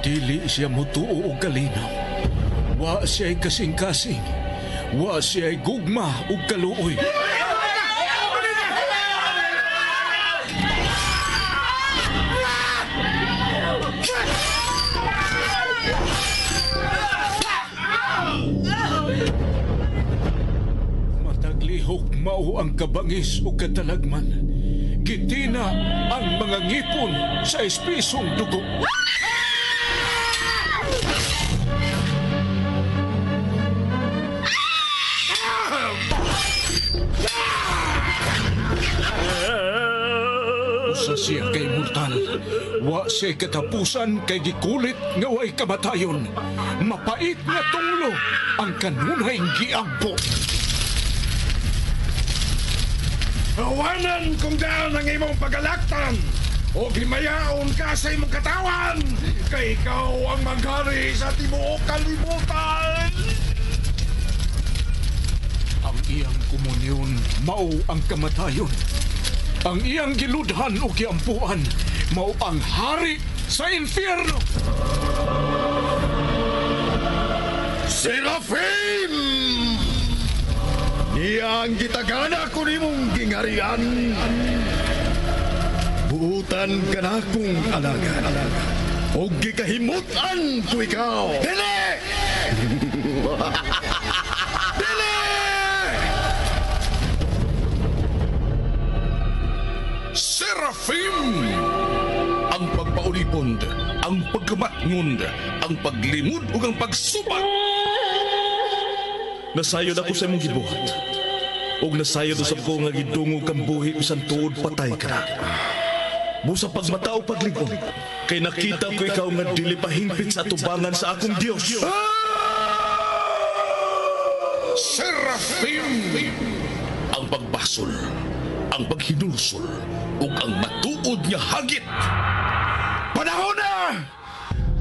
Dili siya mutuo og kalinaw. Wa siya'y kasing-kasing. Wa siya'y gugma ug kaluoy. Mataglihok mao ang kabangis ug katalagman. Gitina ang mga ngipon sa espisong dugo. Usa siya kay mortal. Wa siya katapusan kay gikulit nga way kamatayon. Mapait nga tunglo ang kanunay giampo. Awanan kung daan ang imong pagalaktan o himayaon ka sa imong katawan kay ikaw ang maghari sa tibuok kalibutan. Ang iyang komunyon mao ang kamatayon. Ang iyang giludhan o giampuan mao ang hari sa impyerno. Serafim! Niya ang gitagana ko nimong gingarian. Buutan ka na kong alagad. O gikahimutan ko ikaw. Dili! Dili! Serafim! Ang pagpaulipon, ang pagkamatngon, ang paglimod ug ang pagsubat. Nasayod ako sa imong gibuhat. Ug nasayod usab ko nga gidungog kang buhi bisan tuod patay ka na. Busa pagmata o paglingon, kay nakita ko ikaw nga dili pa hingpit sa atubangan sa akong Dios. Serafim! Ang pagbasol, ang paghinulsol, ug ang matuod nga hagit. Panahon na!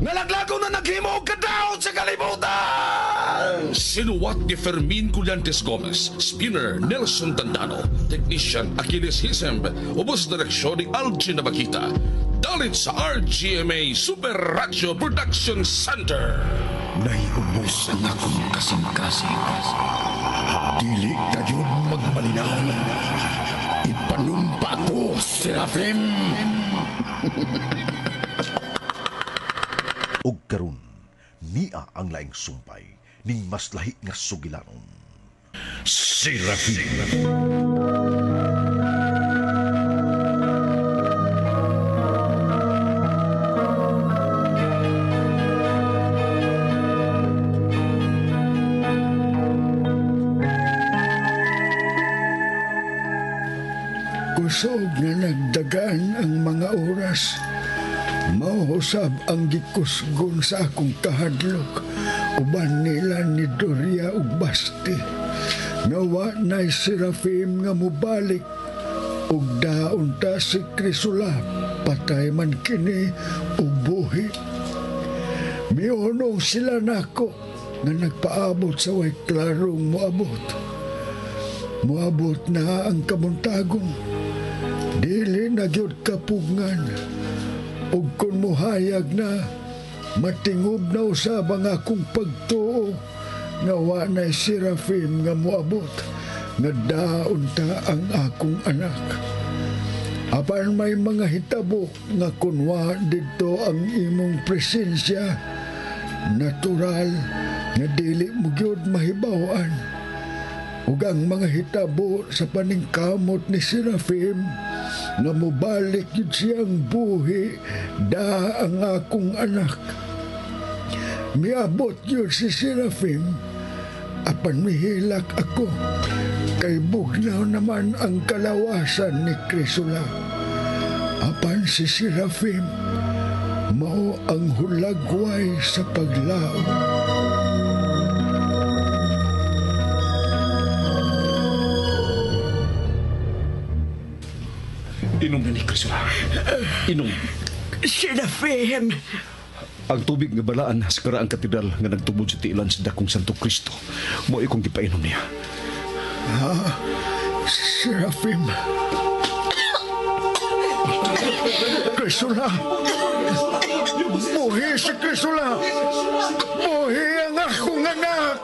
Nalaglago na naghimo og kadaot sa kalibutan! Sinuwat ni Fermin Collantes Gomez, Spinner Nelson Tandano, Technician Achilles Hisemb, ubos direksyon ni Algin Nabakita. Dalit sa RGMA Super Radio Production Center. Naiubos ang akong kasing-kasing. Dili kayo magmalinaw. Ipanumpa ko, Serafim! Og karon niya ang laing sumpay ning mas lahi nga sugilanon. Serafim. Kusog nga nagdagan ang mga oras. Mauhusab ang gikusgon sa akong kahadlok. Uban nila ni Doria ug Basti. Nga wa na'y Serafim nga mubalik. Ug daon ta si Crisula, patay man kini ug buhi. Miunong sila nako nga nagpaabot sa way klarong moabot. Moabot na ang kabuntagon. Dili na gyud kapugngan. Ug kun mohayag na, matingob na usab ang akong pagtuo nga wa na'y Serafim nga moabot, nga daon ta ang akong anak. Apan may mga hitabo nga kunwa didto ang imong presensya, natural nga dili mo gyud mahibaw-an. Ug ang mga hitabo sa paningkamot ni Serafim nga mobalik yun siyang buhi da ang akong anak. Miabot yun si Serafim, apan mihilak ako, kay bugnaw naman ang kalawasan ni Crisula. Apan si Serafim, mao ang hulagway sa paglaom. Inom na ni Crisula. Inom. Serafim! Ang tubig nga balaan sa karaang katedral nga nagtubod sa tiilan sa dakong Santo Cristo. Mo ikong gipainom niya. Ah, Serafim. Crisula! Buhi si Crisula! Buhi ang akong anak!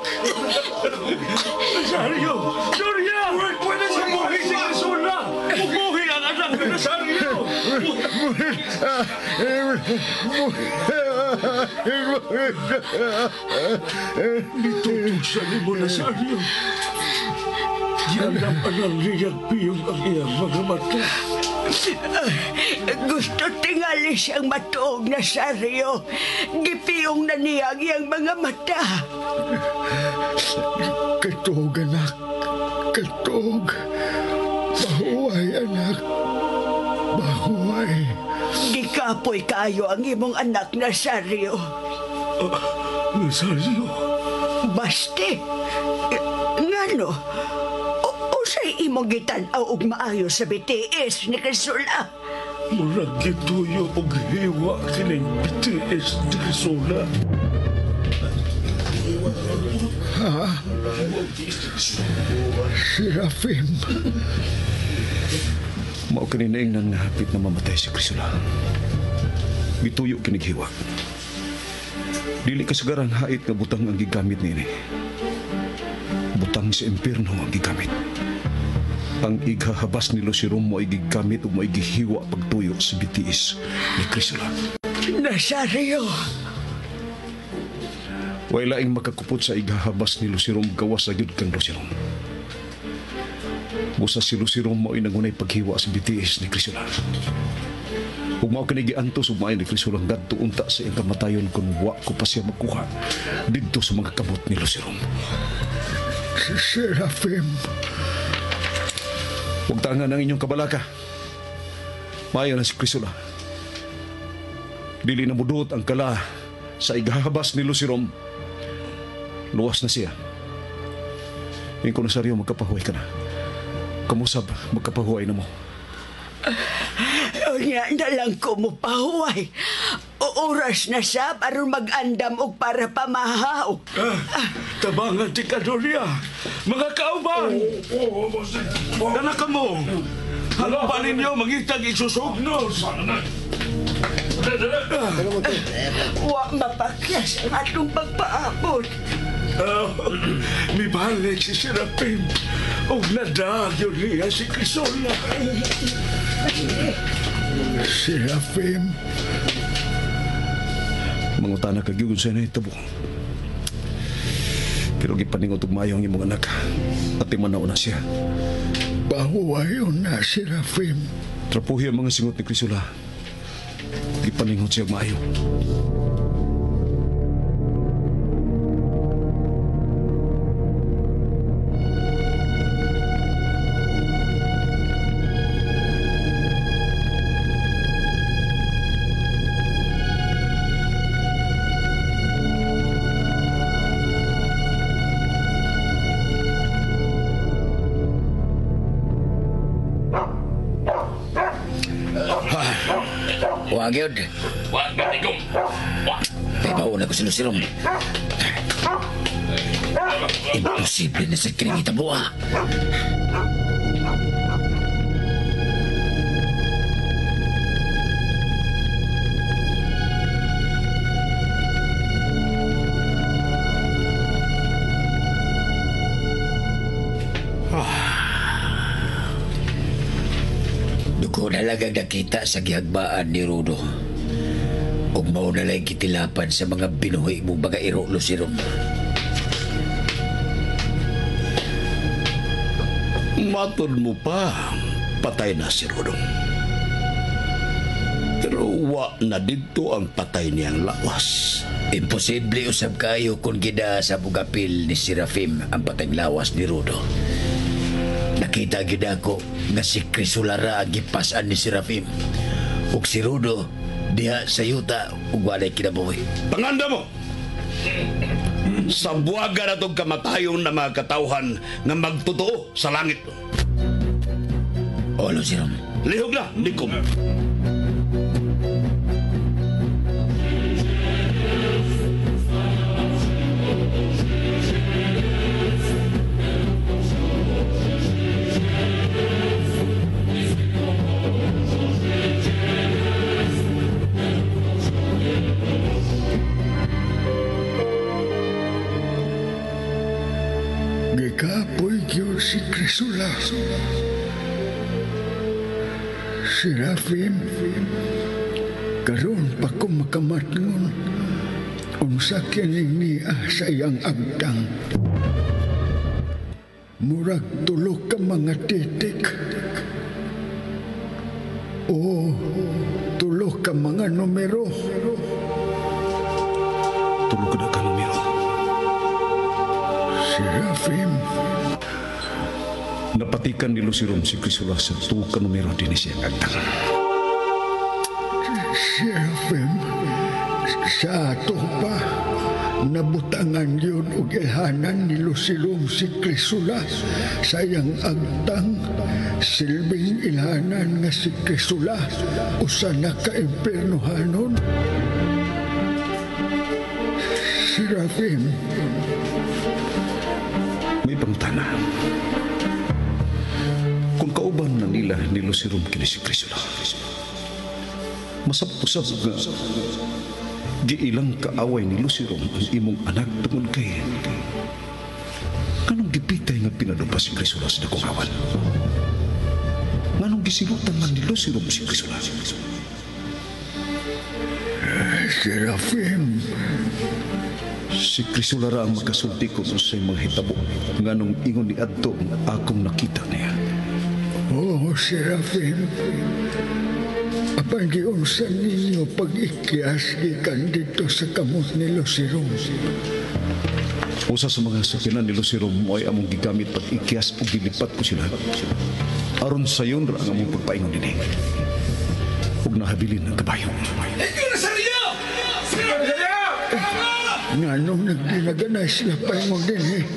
Nazario! Surya! Pwede sa buhi si Crisula! Buhi ang anak ni Nazario! Nitutog siya ni mo, Nazario. Gianam-anam niyang piyong ang iyang mga mata. Gusto tingali siyang matuog, Nazario. Gipiyong na niya ang iyang mga mata. Katog, anak. Katog. Bahuay, anak. Bahuay. Gikapoy kayo ang imong anak, Nazario. Nazario? Basti. Ngano? Usay imong gitan-aw og maayo sa BTS ni Crisula? Murag gituyo og hiwa kining BTS ni Crisula. Ha? Serafim. Mao kini naingnan nga hapit na mamatay si Crisula. Gituyo kinig hiwa. Dili kasagaran hait nga butang ang gigamit niini. Butang sa impierno ang gigamit. Ang ighahabas ni Lucirum mo ay gigamit ug mo'y gihiwa pagtuyo sa BTS ni Crisula. Nazario! Way laing makakupot sa ighahabas ni Lucirum gawas sa gyud kang Lucirum. Busa si Lucirum mo ay nangunay paghiwa sa BTS ni Crisula. Ug mao kini giantos ug maayo ni Crisula ngadto unta sa iyang kamatayon kun wa ko pa siya makuha didto sa mga kamot ni Lucirum. Serafim. Huwag tangan ang inyong kabalaka. Maayo na si Crisula. Dili na muduot ang kala sa ighahabas ni Lucirum. Luwas na siya. Ingko Nazario, magkapahuway ka na. Kamusab, magkapahuway na mo. Unya na lang ko mo pahuway. Oras na sab aron mag-andam og para pamahaw. Tabangan ti Kadoria. Mga kauban! Dala ka mo. Ano pa ninyo mangitag isusugnos? Wa mapakyas ang atong pagpaabot. Mibalik si Serafim. Og nadagyo niya si Crisula. Serafim. Mangutana ka gyud sa nahitabo. Pero gipaningot og maayo ang imong anak. At timanaw na siya. Bahuwayon na, Serafim. Trapuhi ang mga singot ni Crisula. Gipaningot siya og maayo. Wa gyud. Wa gyud. Wa. Kay mauna ko si Lucirum. Imposible na sa kining hitabo, ah. Duko na lang ang nakita sa gihagbaan ni Rudo. Ug mao na lang kitilapan sa mga binuhi mong mga iro, Lucirum. Matod mo pa, patay na si Rodong. Pero wa na dito ang patay niyang lawas. Imposible usab kayo kung gida sa bugapil ni Serafim ang patay lawas ni Rudo. Nakita gyud ako nga si Crisolara ang gipas-an ni Serafim. Ug si Rudo diha sa yuta ug walay kinabuhi. Panganda mo! Sa buwaga na itong kamatayon na mga katawhan nga magtotoo sa langit. Olo, Sirom. Lihog na, Nikom. si Crisula. Serafim, karon pa ko makamatngon unsa kining niya sa iyang agtang. Murag tulo ka mga titik. O tulo ka mga numero. Tulo ka na ka numero. Serafim. Napatikan ni Luciron si Crisula sa tulo ka numero din siyang agtang. Serafim, sa ato pa, nabutangan yun og ilhanan ni Lucilum si Crisula sa iyang agtang, silbing ilhanan nga si Crisula usa na ka-impernohanon. Serafim, may pangutana. Kung kauban na nila ni Lucirum kini si Crisula, masap-usap nga giilang kaaway ni Lucirum ang imong anak tungod kay kanong gipitay nga pinadupa si Crisula sa dakong awan. Nganong gisilutan man ni Lucirum si Crisula? Serafim, si Crisula ra ang makasulti kung unsay mga hitabo nganong ingon ni adto ang akong nakita niya. Oh, Serafim, apan giunsa ninyo pag-ikyas gikan dito sa kamot ni Lucirum. Usa sa mga sakyanan ni Lucirum mo ay among gigamit pag-ikyas o gilipat ko sila. Aron sayon ra ang among pagpaingon dinhi. Ug nahabilin ang kabayo. Nganong nagdinaganay sila paingon dinhi?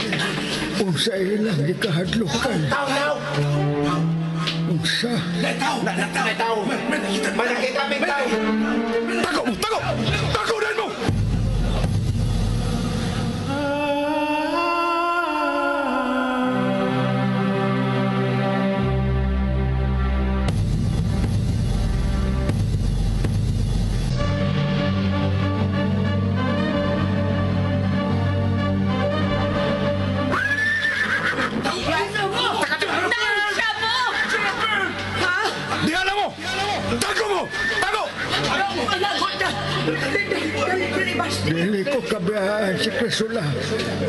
Unsa ilang gikahadlukan? Unsa? Tago mo! Tago! Tago din mo! Dihala mo! Tago mo! Tago! Dili ko kabiyahan si Crisula.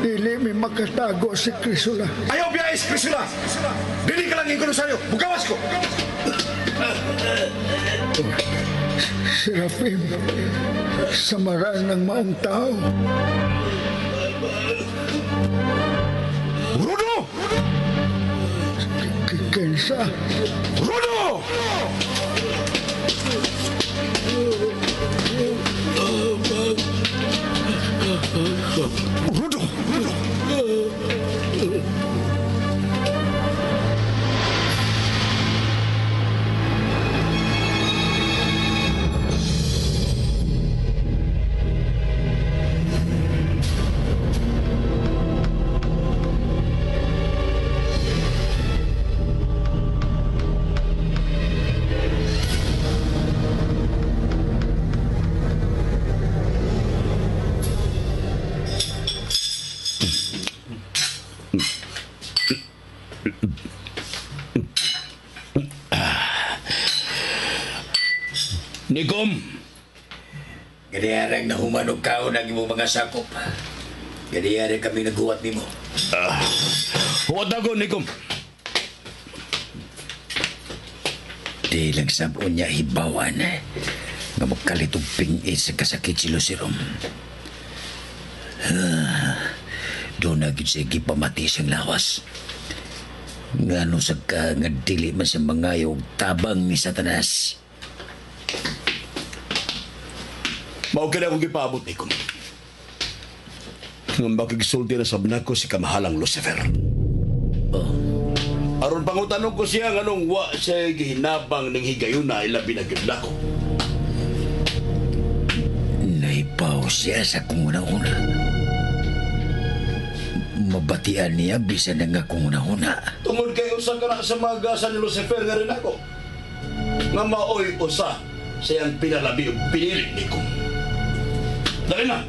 Dili mi makatago si Crisula. Ayaw biyahe si Crisula! Dili ka lang ingkono sa'yo! Bugawas ko! Serafim, samaran ng maong tao. Rudo! Kinsa? Rudo! Rudo! Rudo! Nikom, Ganiyarang nahumanog kaon ang imong mga sakop. Ganiyarang kami naghuwat nimo. Huwat ako, Nikom. Di lang sabon niya hibawan nga magkalitog pingit sa kasakit si Lucirum. Doon na gid siya gipamati siyang lawas. Ngano sa ka nga dili man siya mangayo og tabang ni Satanas. Mao kini akong gipaabot, Nikom. Nga makigsulti na sab nako si kamahalang Lucifer. Oh. Aron pangutanon ko siya nganong wa siya gihinabang ning higayuna ilabi na gyud nako. Nahipaw siya sa akong una-una. Mabatian niya bisan ang akong una-una. Tungod kay usa ka na sa mga gasa ni Lucifer nga rin ako. Nga maoy usa sa iyang pinalabi ug pinili Nikom. Dali na!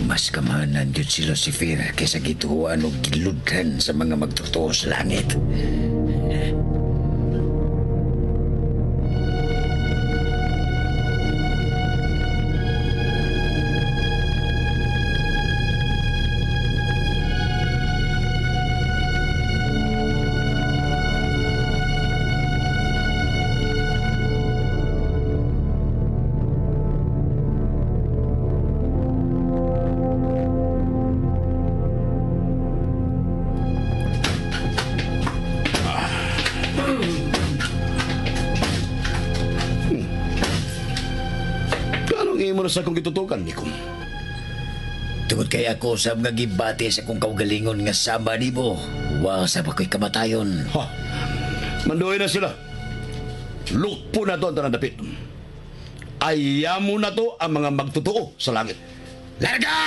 Mas kamahanan yun si Lucifer kaysa gituan o giludhan sa mga magtotoo sa langit. Sa akong gitutukan, Nikom. Tungod kay ako sa mga gibati sa akong kaugalingon nga sama nimo, wa sa ako'y kamatayon. Ha! Manduhin na sila. Lukpo na to ang tanang dapit. Ayamo na to ang mga magtotoo sa langit. Larga!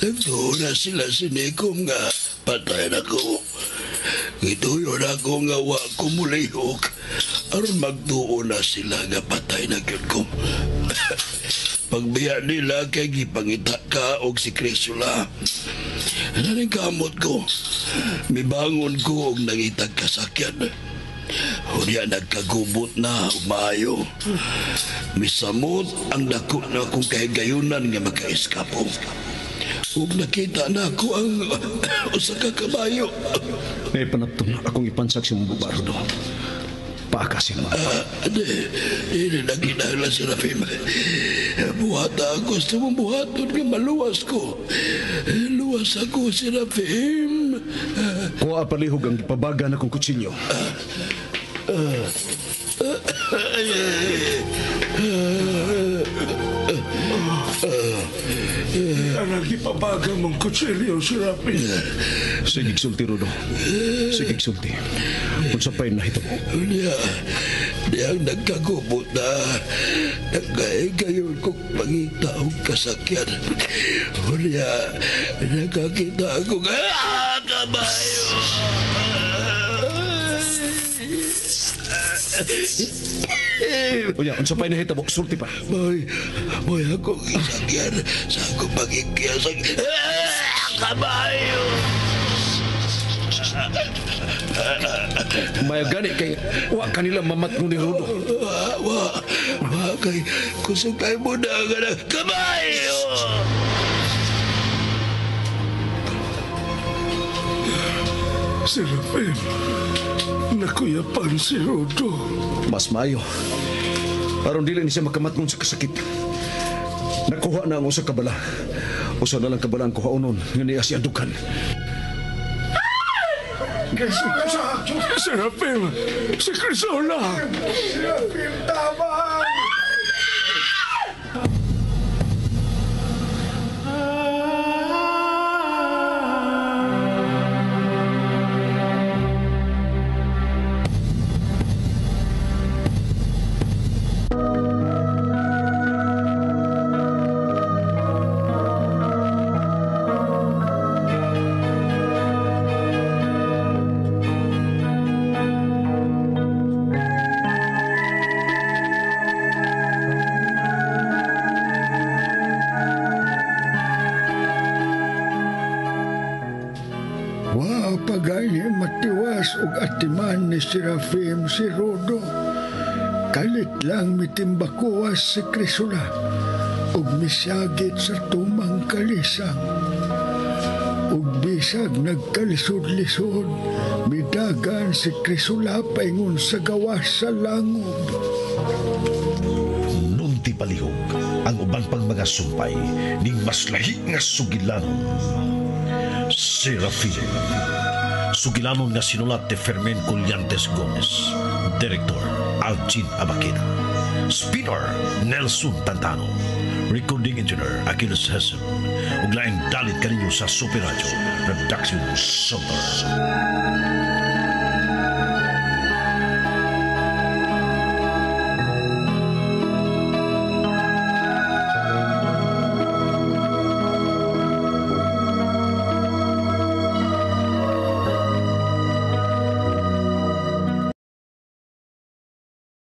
Nagtuo na sila si Nikom nga patay na ko. Gituyo na ko nga wa ko mulihok. Aron magtuo na sila nga patay na gyud ko. Pagbiya nila kay gipangita ka og si Crisula. Naning kamot ko. Mibangon ko og nangitag kasakyan. Unya nagkagubot na og maayo. Misamot ang dako na akong kahigayunan nga makaeskapo. Ug nakita na ako ang usa ka kabayo. May panapton akong ipansak si mong babae, Rodo. Paakasin mo. Di na kinahanglan si Rafim. Buhata ako sa mong buhaton nga maluwas ko. Luwas ako si Rafim. Kuha palihog ang gipabaga na kong kutsilyo. Ang gipabaga mong kutsilyo, si Rafi. Sige, sulti, Rodo. Sige, sulti. Unsa pa'y nahitabo? Unya, diyang nagkagubot na nagkahigayon kong pangita og kasakyan. Unya, nakakita ako nga kabayo. Unya, unsa pa'y nahitabo? Sulti pa. Boy, boy, akong isakyan sa akong pagigya sa kabayo. Maya gani kay wa kanila mamatngon ni Rodo. Wa, wa kay kusog kay mo na nga kabayo. Si Rafim, nakuyapan si Rodo. Mas maayo. Aron dili ni siya makamatngon sa kasakit. Nakuha na ang usa ka bala. Usa na lang ka bala ang kuhaonon nga niya siya dukan. Si Rafim, si Crisola. Si Rafim, tama! Matiwas og atiman ni Serafim si Rodo. Kalit lang mitimbakuwas si Crisula ug misagit sa tumang kalisang. Ug bisag nagkalisod-lisod, midagan si Crisula paingon sa gawas sa langob. Nunti palihog ang uban pang mga sumpay ning mas lahi nga sugilanon. Serafim, Sugilanon nga sinulat ni Fermin Collantes Gomez. Director Algin Abakina. Spinner Nelson Tantano. Recording Engineer Achilles Hessen. Ug laing dalit kaninyo sa Super Radio Production Center.